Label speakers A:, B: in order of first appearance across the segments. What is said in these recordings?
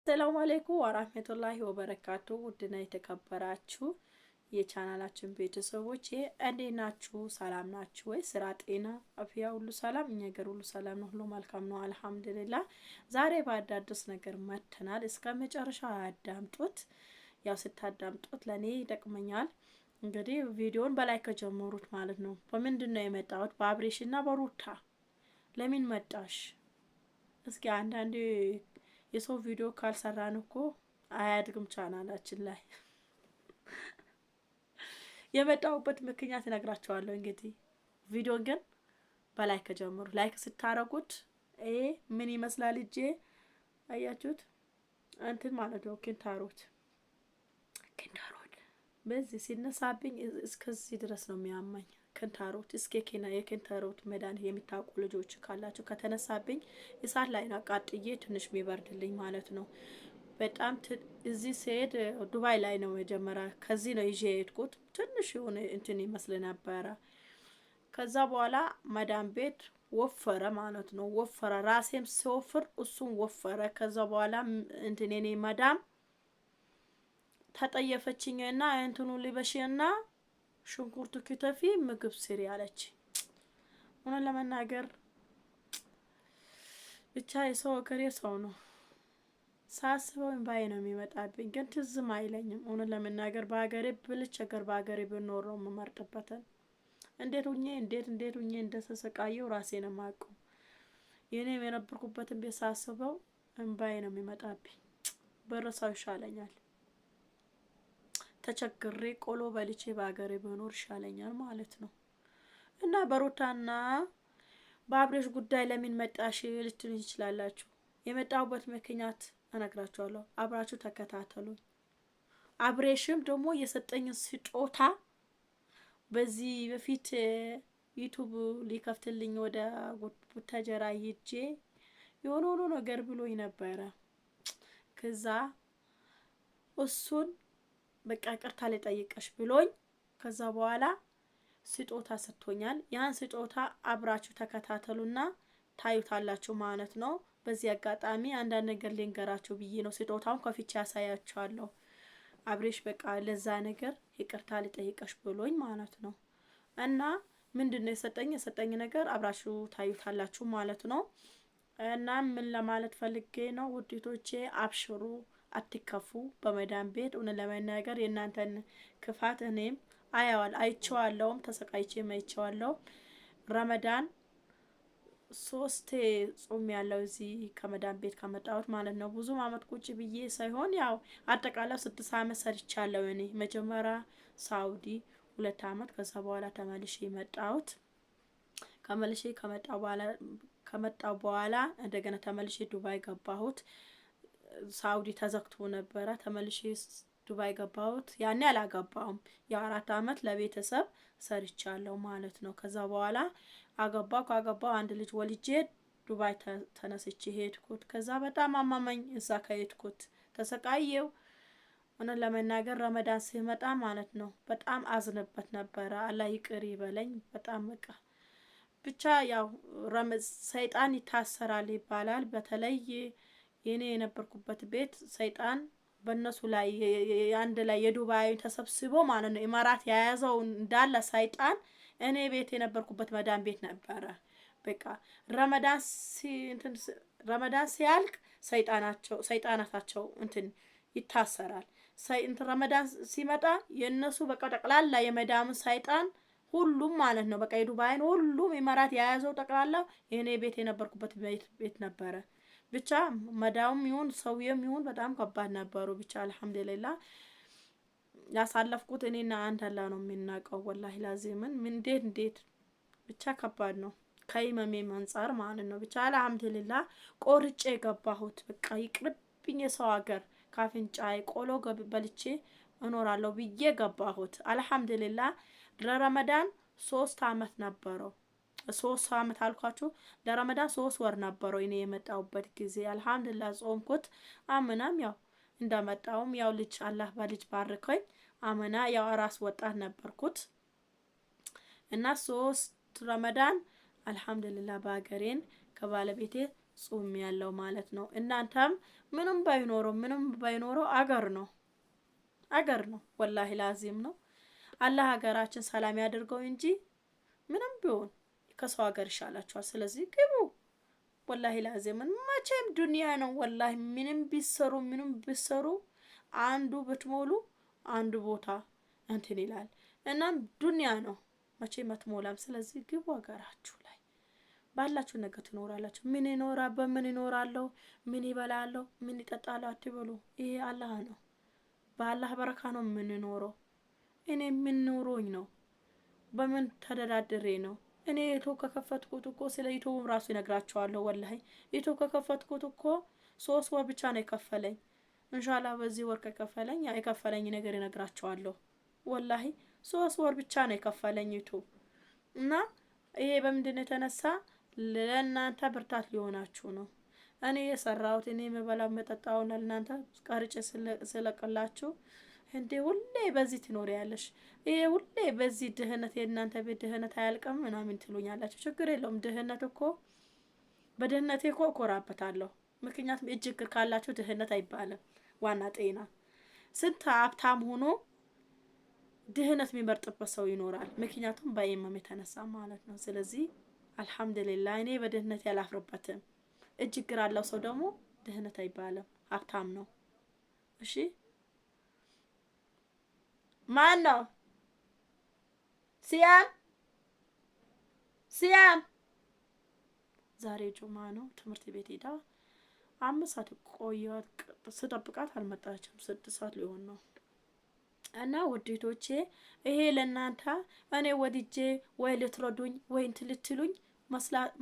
A: ሰላም አለይኩም ወራህመቱላሂ ወበረካቱ። ውድና የተከበራችሁ የቻናላችን ቤተሰቦች እንዴት ናችሁ? ሰላም ናችሁ ወይ? ስራ፣ ጤና፣ አፍያ ሁሉ ሰላም፣ እኛ ገር ሁሉ ሰላም ነው፣ ሁሉ መልካም ነው፣ አልሐምዱሊላህ። ዛሬ በአዳዲስ ነገር መጥተናል። እስከ መጨረሻ አዳምጡት። ያው ስታዳምጡት ለእኔ ይጠቅመኛል። እንግዲህ ቪዲዮን በላይ ከጀመሩት ማለት ነው። በምንድን ነው የመጣሁት? በአብሬሽና በሩታ ለምን መጣሽ? እስኪ አንዳንዴ የሰው ቪዲዮ ካልሰራን እኮ አያድግም ቻናላችን ላይ። የመጣሁበት ምክንያት እነግራቸዋለሁ። እንግዲህ ቪዲዮን ግን በ like ከጀምሩ like ስታረጉት ይሄ ምን ይመስላል እጄ አያችሁት? እንትን ማለት ነው ኪንታሮት ኪንታሮት በዚህ ሲነሳብኝ እስከዚህ ድረስ ነው የሚያማኝ። ክንታሮት እስከ ኬና የኪንታሮት መድኃኒት የሚታውቁ ልጆች ካላቸው ከተነሳብኝ እሳት ላይ ነው አቃጥዬ ትንሽ የሚበርድልኝ ማለት ነው። በጣም እዚህ ስሄድ ዱባይ ላይ ነው መጀመሪያ፣ ከዚህ ነው ይዤ የሄድኩት። ትንሽ የሆነ እንትን ይመስል ነበረ። ከዛ በኋላ መዳም ቤት ወፈረ ማለት ነው። ወፈረ፣ ራሴም ሲወፍር እሱም ወፈረ። ከዛ በኋላ እንትን የኔ መዳም ተጠየፈችኝና እንትኑ ልበሽና ሽንኩርቱ ክተፊ ምግብ ስሪ አለች። እውነት ለመናገር ብቻ የሰው እግር የሰው ነው። ሳስበው እምባዬ ነው የሚመጣብኝ፣ ግን ትዝም አይለኝም። እውነት ለመናገር በሀገሬ ብልቸገር በሀገሬ ብኖር ነው የምመርጥበትን። እንዴት ሁኜ እንዴት እንዴት ሁኜ እንደተሰቃየው ራሴ ነው የማውቀው። የኔም የነበርኩበትን ቤት ሳስበው እምባዬ ነው የሚመጣብኝ። በረሳው ይሻለኛል። ተቸግሬ ቆሎ በልቼ በሀገሬ ብኖር ይሻለኛል ማለት ነው። እና በሩታና በአብሬሽ ጉዳይ ለምን መጣሽ ልትሉኝ ትችላላችሁ። የመጣሁበት ምክንያት እነግራችኋለሁ። አብራችሁ ተከታተሉኝ። አብሬሽም ደግሞ የሰጠኝን ስጦታ በዚህ በፊት ዩቱብ ሊከፍትልኝ ወደ ቡታጀራ ሂጄ የሆነ ሆኖ ነገር ብሎኝ ነበረ። ከዛ እሱን በቃ ይቅርታ ልጠይቅሽ ብሎኝ ከዛ በኋላ ስጦታ ሰጥቶኛል። ያን ስጦታ አብራችሁ ተከታተሉና ታዩታላችሁ ማለት ነው። በዚህ አጋጣሚ አንዳንድ ነገር ልንገራችሁ ብዬ ነው። ስጦታውን ከፍቼ ያሳያችኋለሁ። አብሬሽ በቃ ለዛ ነገር ይቅርታ ልጠይቀሽ ብሎኝ ማለት ነው። እና ምንድን ነው የሰጠኝ የሰጠኝ ነገር አብራችሁ ታዩታላችሁ ማለት ነው። እና ምን ለማለት ፈልጌ ነው ውዲቶቼ፣ አብሽሩ፣ አትከፉ። በመዳን ቤት እውነት ለመናገር የእናንተን ክፋት እኔም አያዋል አይቼዋለሁም፣ ተሰቃይቼም አይቼዋለሁ። ረመዳን ሶስቴ ጾም ያለው እዚህ ከመዳን ቤት ከመጣሁት ማለት ነው። ብዙም አመት ቁጭ ብዬ ሳይሆን ያው አጠቃላይ 6 አመት ሰርቻለሁ። እኔ መጀመሪያ ሳውዲ 2 አመት፣ ከዛ በኋላ ተመልሼ መጣሁት። ከመልሼ ከመጣው በኋላ እንደገና ተመልሼ ዱባይ ገባሁት። ሳውዲ ተዘግቶ ነበረ። ተመልሼ ዱባይ ገባሁት። ያኔ አላገባሁም። የ4 አመት ለቤተሰብ ሰርቻለሁ ማለት ነው። ከዛ በኋላ አገባሁ። ካገባሁ አንድ ልጅ ወልጄ ዱባይ ተነስቼ ሄድኩት። ከዛ በጣም አማመኝ። እዛ ከሄድኩት ተሰቃየው። እውነት ለመናገር ረመዳን ሲመጣ ማለት ነው በጣም አዝንበት ነበረ። አላህ ይቅር ይበለኝ። በጣም በቃ ብቻ ያው ሰይጣን ይታሰራል ይባላል። በተለይ የኔ የነበርኩበት ቤት ሰይጣን በእነሱ ላይ አንድ ላይ የዱባይ ተሰብስቦ ማለት ነው ኢማራት የያዘው እንዳለ ሰይጣን እኔ ቤት የነበርኩበት መዳን ቤት ነበረ። በቃ ረመዳን ሲያልቅ ሰይጣናቸው ሰይጣናታቸው እንትን ይታሰራል። እንትን ረመዳን ሲመጣ የእነሱ በቃ ጠቅላላ የመዳምን ሰይጣን ሁሉም ማለት ነው በቃ የዱባይን ሁሉም ኢማራት የያዘው ጠቅላላ የእኔ ቤት የነበርኩበት ቤት ነበረ። ብቻ መዳውም ይሁን ሰውዬም ይሁን በጣም ከባድ ነበሩ። ብቻ አልሐምዱሊላ ያሳለፍኩት እኔና አንድ አላህ ነው የምናውቀው። ወላሂ ላዚምን እንዴት እንዴት ብቻ ከባድ ነው ከኢመሜም አንጻር ማለት ነው። ብቻ አልሐምዱሊላ ቆርጬ የገባሁት በቃ ይቅርብኝ የሰው ሀገር ካፍንጫዬ ቆሎ በልቼ እኖራለሁ ብዬ ገባሁት። አልሐምዱሊላ ለረመዳን 3 አመት ነበረው። 3 አመት አልኳችሁ። ለረመዳን 3 ወር ነበረው እኔ የመጣሁበት ጊዜ። አልሐምዱሊላህ ጾምኩት። አምናም ያው እንደመጣውም ያው ልጅ አላህ በልጅ ባርከኝ። አምና ያው ራስ ወጣት ነበርኩት እና 3 ረመዳን አልሐምዱሊላህ በሀገሬን ከባለቤቴ ጾም ያለው ማለት ነው። እናንተም ምንም ባይኖረው ምንም ባይኖረው አገር ነው አገር ነው። ወላሂ ላዚም ነው። አላህ ሀገራችን ሰላም ያደርገው እንጂ ምንም ቢሆን ከሰው ሀገር ይሻላችኋል። ስለዚህ ግቡ። ወላሂ ላዚምን መቼም ዱንያ ነው። ወላሂ ምንም ቢሰሩ ምንም ቢሰሩ አንዱ ብትሞሉ አንዱ ቦታ እንትን ይላል። እናም ዱንያ ነው መቼም አትሞላም። ስለዚህ ግቡ ሀገራችሁ ላይ ባላችሁ ነገር ትኖራላችሁ። ምን ይኖራ በምን ይኖራለሁ፣ ምን ይበላለሁ፣ ምን ይጠጣለሁ አትበሉ። ይሄ አላህ ነው። በአላህ በረካ ነው የምንኖረው። እኔ ምን ኖሮኝ ነው? በምን ተደዳድሬ ነው? እኔ YouTube ከከፈትኩት እኮ ስለ YouTube ም ራሱ ይነግራቸዋለሁ። ወላሂ YouTube ከከፈትኩት እኮ 3 ወር ብቻ ነው የከፈለኝ። እንሻላ በዚህ ወር ከከፈለኝ ያ የከፈለኝ ነገር ይነግራቸዋለሁ። ወላሂ 3 ወር ብቻ ነው የከፈለኝ YouTube። እና ይሄ በምንድን ነው የተነሳ ለእናንተ ብርታት ሊሆናችሁ ነው። እኔ የሰራሁት እኔ የምበላው የምጠጣውን ለእናንተ ቀርጬ ስለቅላችሁ እንዴ ሁሌ በዚህ ትኖሪያለሽ፣ ይሄ ሁሌ በዚህ ድህነት የእናንተ ቤት ድህነት አያልቅም ምናምን ትሉኛላችሁ። ችግር የለውም። ድህነት እኮ በድህነቴ እኮ እኮራበታለሁ። ምክንያቱም እጅ እግር ካላችሁ ድህነት አይባልም። ዋና ጤና። ስንት ሀብታም ሆኖ ድህነት የሚመርጥበት ሰው ይኖራል። ምክንያቱም በኢማም የተነሳ ማለት ነው። ስለዚህ አልሐምዱሊላህ እኔ በድህነት ያላፍርበትም። እጅ እግር አለው ሰው ደግሞ ድህነት አይባልም፣ ሀብታም ነው። እሺ ማን ነው? ሲያም ሲያም ዛሬ ጁማ ነው። ትምህርት ቤት ሄዳ 5 ሰዓት ቆየኋት። ስጠብቃት አልመጣችም። 6 ሰዓት ሊሆን ነው። እና ውዴቶቼ ይሄ ለእናንተ እኔ ወድጄ ወይ ልትረዱኝ ወይ እንትን ልትሉኝ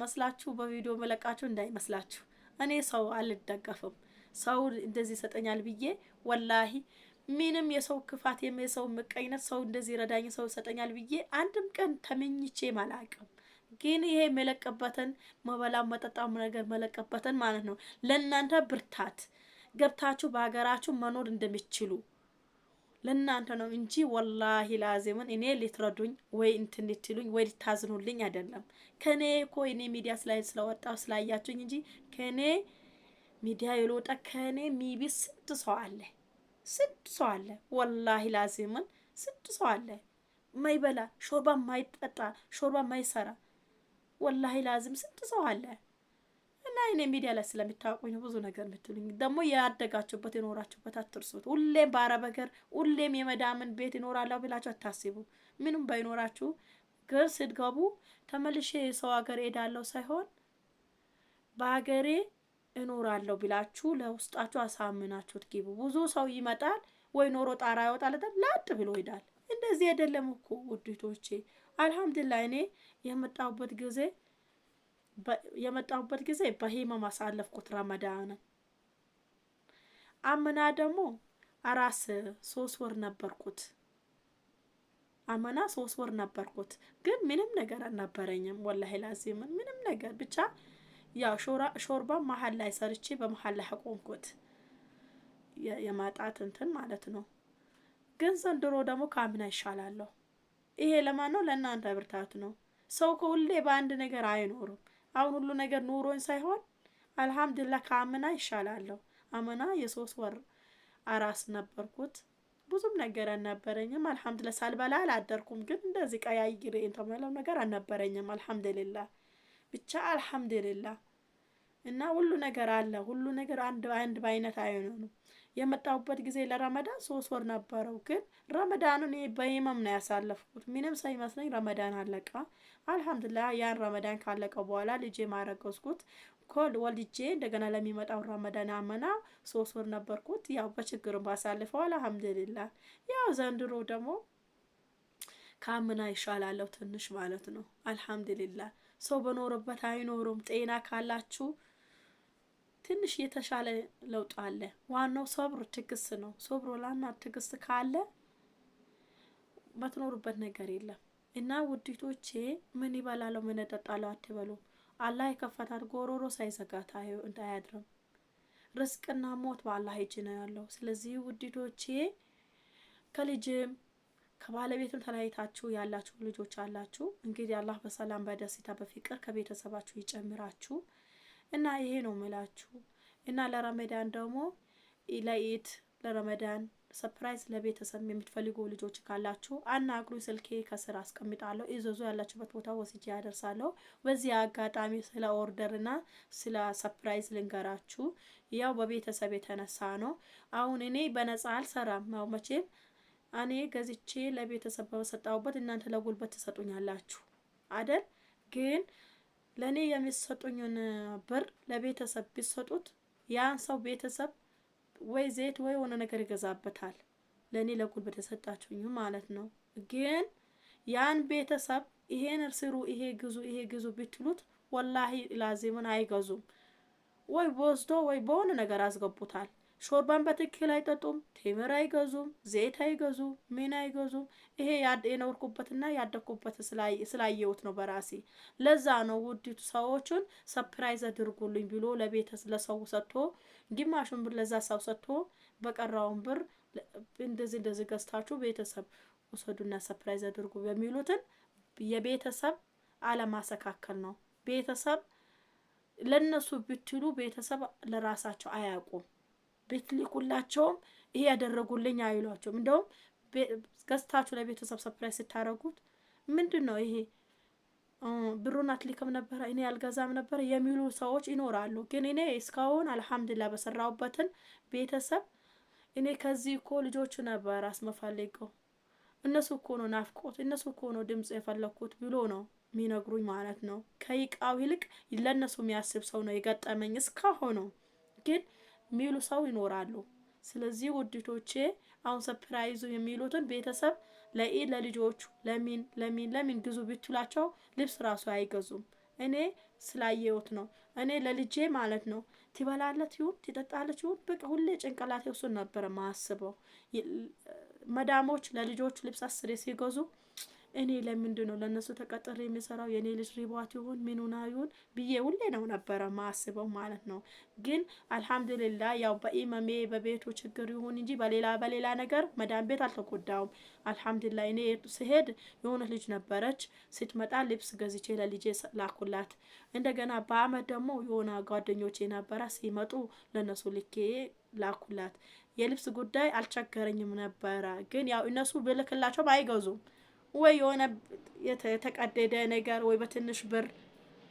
A: መስላችሁ በቪዲዮ መለቃችሁ እንዳይመስላችሁ። እኔ ሰው አልደገፍም። ሰው እንደዚህ ይሰጠኛል ብዬ ወላሂ ምንም የሰው ክፋት የሰው ምቀኝነት ሰው እንደዚህ ረዳኝ ሰው ይሰጠኛል ብዬ አንድም ቀን ተመኝቼ አላቅም። ግን ይሄ መለቀበትን መበላው መጠጣው ነገር መለቀበትን ማለት ነው ለእናንተ ብርታት ገብታችሁ በሀገራችሁ መኖር እንደሚችሉ ለእናንተ ነው እንጂ ወላሂ ላዚምን እኔ ልትረዱኝ ወይ እንትን ልትሉኝ ወይ ልታዝኑልኝ አይደለም። ከኔ እኮ እኔ ሚዲያ ላይ ስለወጣው ስላያችሁኝ እንጂ ከኔ ሚዲያ የልወጣ ከኔ ሚቢስ ስንት ሰው አለ፣ ስንት ሰው አለ። ወላሂ ላዚምን ስንት ሰው አለ ማይበላ ሾርባ ማይጠጣ ሾርባ ማይሰራ ወላሂ ላዚም ስንት ሰው አለ። እና እኔ ሚዲያ ላይ ስለሚታወቁኝ ብዙ ነገር የምትሉኝ ደግሞ ያደጋችሁበት የኖራችሁበት አትርሱት። ሁሌም በአረብ ሀገር ሁሌም የመዳምን ቤት ይኖራለሁ ብላችሁ አታስቡ። ምንም ባይኖራችሁ ግን ስትገቡ ተመልሼ የሰው ሀገር ሄዳለሁ ሳይሆን በሀገሬ እኖራለሁ ብላችሁ ለውስጣችሁ አሳምናችሁት ግቡ። ብዙ ሰው ይመጣል ወይ ኖሮ ጣራ ያወጣል ላጥ ብሎ ይሄዳል። እንደዚህ አይደለም እኮ ውድቶቼ። አልሐምዱሊላህ እኔ የመጣሁበት ጊዜ የመጣሁበት ጊዜ በሂመም አሳለፍኩት ረመዳንን። አምና ደግሞ አራስ 3 ወር ነበርኩት። አምና 3 ወር ነበርኩት፣ ግን ምንም ነገር አልነበረኝም። ወላሂ ላዚምን ምንም ነገር ብቻ ያው ሾርባ መሀል ላይ ሰርቼ በመሀል ላይ አቆምኩት፣ የማጣት እንትን ማለት ነው። ግን ዘንድሮ ደግሞ ከአምና ይሻላለሁ። ይሄ ለማን ነው? ለእናንተ ብርታት ነው። ሰው ከሁሌ በአንድ ነገር አይኖርም። አሁን ሁሉ ነገር ኑሮኝ ሳይሆን አልሐምዱሊላህ ከአምና ይሻላለሁ። አምና የ3 ወር አራስ ነበርኩት። ብዙም ነገር አልነበረኝም። አልሐምዱሊላህ ሳልበላ አላደርኩም። ግን እንደዚህ ቀያይሬ እንትን ነገር አልነበረኝም። አልሐምዱሊላህ ብቻ አልሐምዱሊላህ እና ሁሉ ነገር አለ። ሁሉ ነገር አንድ አንድ በአይነት አይሆንም። የመጣሁበት ጊዜ ለረመዳን 3 ወር ነበረው። ግን ረመዳኑን እኔ በህመም ነው ያሳለፍኩት። ምንም ሳይመስለኝ ረመዳን አለቀ። አልሐምዱሊላህ ያን ረመዳን ካለቀ በኋላ ልጄ ማረገዝኩት። ኮል ወልጄ እንደገና ለሚመጣው ረመዳን አመና 3 ወር ነበርኩት። ያው በችግርም ባሳልፈው አልሐምዱሊላህ። ያው ዘንድሮ ደግሞ ከአምና ይሻላለሁ ትንሽ ማለት ነው። አልሐምዱሊላህ ሰው በኖረበት አይኖሩም። ጤና ካላችሁ ትንሽ የተሻለ ለውጥ አለ። ዋናው ሶብር ትግስት ነው። ሶብር ላና ትግስት ካለ በትኖሩበት ነገር የለም። እና ውዲቶቼ ምን ይበላለሁ ምን እጠጣለሁ አትበሉ። አላህ የከፈታት ጎሮሮ ሳይዘጋት አያድርም። ርስቅና ሞት በአላህ እጅ ነው ያለው። ስለዚህ ውዲቶቼ ከልጅም ከባለቤትም ተለያይታችሁ ያላችሁ ልጆች አላችሁ። እንግዲህ አላህ በሰላም በደስታ በፍቅር ከቤተሰባችሁ ይጨምራችሁ። እና ይሄ ነው ምላችሁ። እና ለረመዳን ደግሞ ለኢድ ለረመዳን surprise ለቤተሰብ የምትፈልጉ ልጆች ካላችሁ አናግሩ። ስልኬ ከስር አስቀምጣለሁ። እዘዙ፣ ያላችሁበት ቦታ ወስጄ ያደርሳለሁ። በዚህ አጋጣሚ ስለ order ና ስለ surprise ልንገራችሁ። ያው በቤተሰብ የተነሳ ነው። አሁን እኔ በነጻ አልሰራም። ያው መቼም እኔ ገዝቼ ለቤተሰብ በሰጣሁበት እናንተ ለጉልበት ትሰጡኛላችሁ አደል? ግን ለእኔ የሚሰጡኝን ብር ለቤተሰብ ቢሰጡት ያን ሰው ቤተሰብ ወይ ዘይት ወይ የሆነ ነገር ይገዛበታል። ለእኔ ለጉልበት የሰጣችሁኝ ማለት ነው። ግን ያን ቤተሰብ ይሄን ስሩ፣ ይሄ ግዙ፣ ይሄ ግዙ ብትሉት ወላሂ ላዚምን አይገዙም። ወይ ወስዶ ወይ በሆነ ነገር አስገቡታል። ሾርባን በትክክል አይጠጡም፣ ቴምር አይገዙም፣ ዘይት አይገዙም፣ ምን አይገዙም። ይሄ የኖርኩበትና ያደግኩበት ስላየሁት ነው በራሴ። ለዛ ነው ውዲቱ ሰዎቹን surprise አድርጉልኝ ብሎ ለቤተ ለሰው ሰጥቶ ግማሹን ብር ለዛ ሰው ሰጥቶ በቀራውን ብር እንደዚህ እንደዚህ ገዝታችሁ ቤተሰብ ውሰዱና surprise አድርጉ በሚሉትን የቤተሰብ አለማሰካከል ነው። ቤተሰብ ለነሱ ብትሉ ቤተሰብ ለራሳቸው አያውቁም። ብትልኩላቸውም ይሄ ያደረጉልኝ አይሏቸውም። እንደውም ገዝታችሁ ለቤተሰብ surprise ስታደርጉት ምንድን ነው ይሄ ብሩን አትልክም ነበረ እኔ አልገዛም ነበረ የሚሉ ሰዎች ይኖራሉ። ግን እኔ እስካሁን አልሐምዱሊላ በሰራሁበትን ቤተሰብ እኔ ከዚህ እኮ ልጆቹ ነበር አስመፈልገው እነሱ እኮ ነው ናፍቆት፣ እነሱ እኮ ነው ድምጽ የፈለግኩት ብሎ ነው የሚነግሩኝ ማለት ነው። ከይቃው ይልቅ ለእነሱ የሚያስብ ሰው ነው የገጠመኝ እስካሁኑ ግን የሚሉ ሰው ይኖራሉ። ስለዚህ ውድቶቼ አሁን surprise ኡ የሚሉትን ቤተሰብ ለኢድ ለልጆቹ ለሚን ለሚን ለሚን ግዙ ብትላቸው ልብስ ራሱ አይገዙም። እኔ ስላየሁት ነው። እኔ ለልጄ ማለት ነው ትበላለች ይሁን ትጠጣለች ይሁን በቃ ሁሌ ጭንቅላቴ እሱን ነበረ ማስበው። መዳሞች ለልጆቹ ልብስ አስሬ ሲገዙ እኔ ለምንድን ነው ለእነሱ ተቀጥሬ የሚሰራው የእኔ ልጅ ሪቧት ይሁን ምኑና ይሁን ብዬ ሁሌ ነው ነበረ ማስበው ማለት ነው። ግን አልሐምዱሊላ ያው በኢመሜ በቤቱ ችግር ይሁን እንጂ በሌላ በሌላ ነገር መዳን ቤት አልተጎዳውም። አልሐምዱሊላ እኔ ስሄድ የሆነ ልጅ ነበረች፣ ስትመጣ ልብስ ገዝቼ ለልጄ ላኩላት። እንደገና በአመት ደግሞ የሆነ ጓደኞቼ ነበረ ሲመጡ ለእነሱ ልኬ ላኩላት። የልብስ ጉዳይ አልቸገረኝም ነበረ። ግን ያው እነሱ ብልክላቸውም አይገዙም ወይ የሆነ የተቀደደ ነገር ወይ በትንሽ ብር፣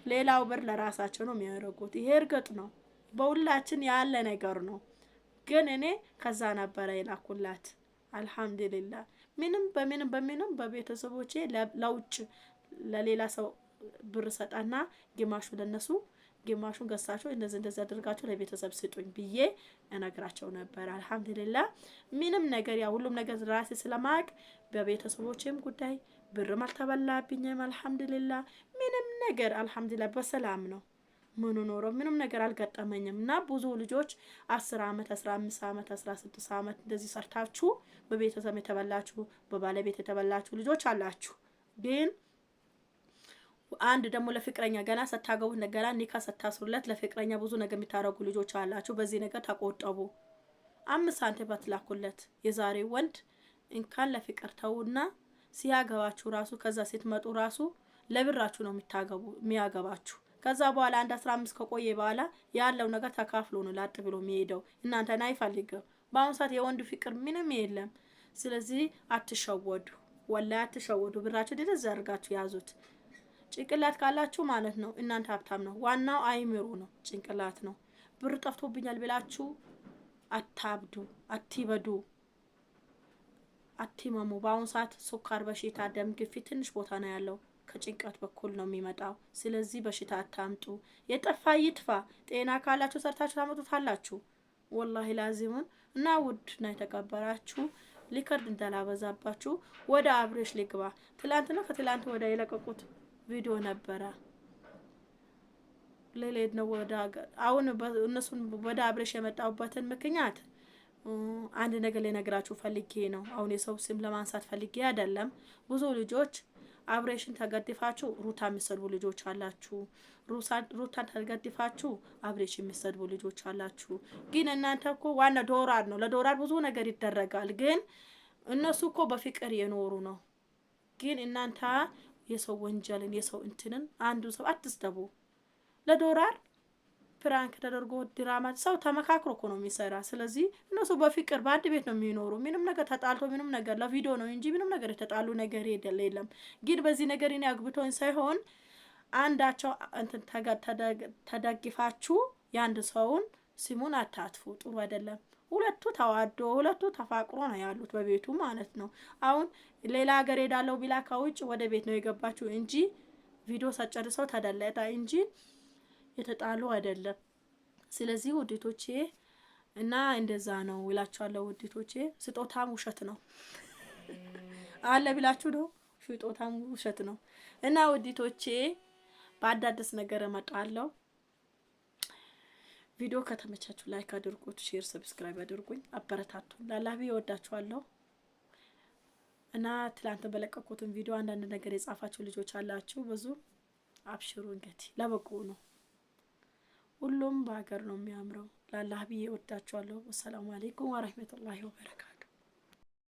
A: ሌላው ብር ለራሳቸው ነው የሚያደርጉት። ይሄ እርግጥ ነው በሁላችን ያለ ነገር ነው። ግን እኔ ከዛ ነበረ የላኩላት። አልሐምዱሊላ ምንም በምንም በምንም በቤተሰቦቼ ለውጭ ለሌላ ሰው ብር ሰጣና ግማሹ ለነሱ ግማሹን ገዝታችሁ እንደዚህ እንደዚህ አድርጋችሁ ለቤተሰብ ስጡኝ ብዬ እነግራቸው ነበር። አልሐምዱሊላ ምንም ነገር ያ ሁሉም ነገር ራሴ ስለማቅ በቤተሰቦቼም ጉዳይ ብርም አልተበላብኝም። አልሐምዱሊላ ምንም ነገር አልሐምዱሊላ በሰላም ነው ምኑ ኖሮ ምንም ነገር አልገጠመኝም። እና ብዙ ልጆች 10 አመት 15 አመት 16 አመት እንደዚህ ሰርታችሁ በቤተሰብ የተበላችሁ በባለቤት የተበላችሁ ልጆች አላችሁ ግን አንድ ደግሞ ለፍቅረኛ ገና ስታገቡት ገና ኒካ ስታስሩለት ለፍቅረኛ ብዙ ነገር የሚታረጉ ልጆች አላችሁ። በዚህ ነገር ተቆጠቡ። 5 ሳንቲም ባትላኩለት የዛሬ ወንድ እንኳን ለፍቅር ተውና ሲያገባችሁ ራሱ ከዛ ስትመጡ ራሱ ለብራችሁ ነው የሚታገቡ የሚያገባችሁ። ከዛ በኋላ አንድ 15 ከቆየ በኋላ ያለው ነገር ተካፍሎ ነው ላጥ ብሎ የሚሄደው። እናንተን አይፈልግም። በአሁኑ ሰዓት የወንድ ፍቅር ምንም የለም። ስለዚህ አትሸወዱ፣ ወላሂ አትሸወዱ። ብራችሁ ደደዝ አድርጋችሁ ያዙት። ጭንቅላት ካላችሁ ማለት ነው እናንተ ሀብታም ነው። ዋናው አይምሮ ነው፣ ጭንቅላት ነው። ብር ጠፍቶብኛል ብላችሁ አታብዱ፣ አትበዱ፣ አትመሙ። በአሁኑ ሰዓት ስኳር በሽታ፣ ደም ግፊት ትንሽ ቦታ ነው ያለው ከጭንቀት በኩል ነው የሚመጣው። ስለዚህ በሽታ አታምጡ። የጠፋ ይጥፋ። ጤና ካላችሁ ሰርታችሁ ታመጡታላችሁ። ወላሂ ላዚሙን እና ውድ ና የተቀበራችሁ ሊከርድ እንዳላበዛባችሁ ወደ አብሬሽ ልግባ። ትላንትና ከትላንት ወደ የለቀቁት ቪዲዮ ነበረ። ልሄድ ነው ወደ ሀገር። አሁን እነሱን ወደ አብሬሽ የመጣሁበትን ምክንያት አንድ ነገር ልነግራችሁ ፈልጌ ነው። አሁን የሰው ስም ለማንሳት ፈልጌ አይደለም። ብዙ ልጆች አብሬሽን ተገድፋችሁ ሩታ የሚሰድቡ ልጆች አላችሁ። ሩታን ተገድፋችሁ አብሬሽ የሚሰድቡ ልጆች አላችሁ። ግን እናንተ እኮ ዋና ዶራር ነው። ለዶራር ብዙ ነገር ይደረጋል። ግን እነሱ እኮ በፍቅር የኖሩ ነው። ግን እናንተ የሰው ወንጀልን የሰው እንትንን አንዱ ሰው አትስደቡ። ለዶራር prank ተደርጎ ድራማ ሰው ተመካክሮ እኮ ነው የሚሰራ። ስለዚህ እነሱ በፍቅር በአንድ ቤት ነው የሚኖሩ። ምንም ነገር ተጣልቶ ምንም ነገር ለቪዲዮ ነው እንጂ ምንም ነገር የተጣሉ ነገር የለም። ግን በዚህ ነገር እኔ አግብቶኝ ሳይሆን አንዳቸው እንትን ተደግፋችሁ የአንድ ሰውን ስሙን አታጥፉ። ጥሩ አይደለም። ሁለቱ ተዋዶ ሁለቱ ተፋቅሮ ነው ያሉት በቤቱ ማለት ነው። አሁን ሌላ ሀገር ሄዳለሁ ቢላ ከውጭ ወደ ቤት ነው የገባችው እንጂ ቪዲዮ ሳጨርሰው ተደለጠ እንጂ የተጣሉ አይደለም። ስለዚህ ውዴቶቼ እና እንደዛ ነው እላችኋለሁ። ውዴቶቼ ስጦታም ውሸት ነው አለ ብላችሁ ነው። ስጦታም ውሸት ነው እና ውዴቶቼ በአዳዲስ ነገር እመጣለሁ። ቪዲዮ ከተመቻችሁ like አድርጉት፣ share፣ subscribe አድርጉኝ፣ አበረታቱ። ላላቢ እወዳችኋለሁ። እና ትላንት በለቀኩትን ቪዲዮ አንዳንድ ነገር የጻፋችሁ ልጆች አላችሁ ብዙ። አብሽሩ እንግዲህ ለበጎ ነው። ሁሉም በሀገር ነው የሚያምረው። ላላህ ብዬ እወዳችኋለሁ። ወሰላሙ አሌይኩም ወረህመቱላሂ ወበረካቱ።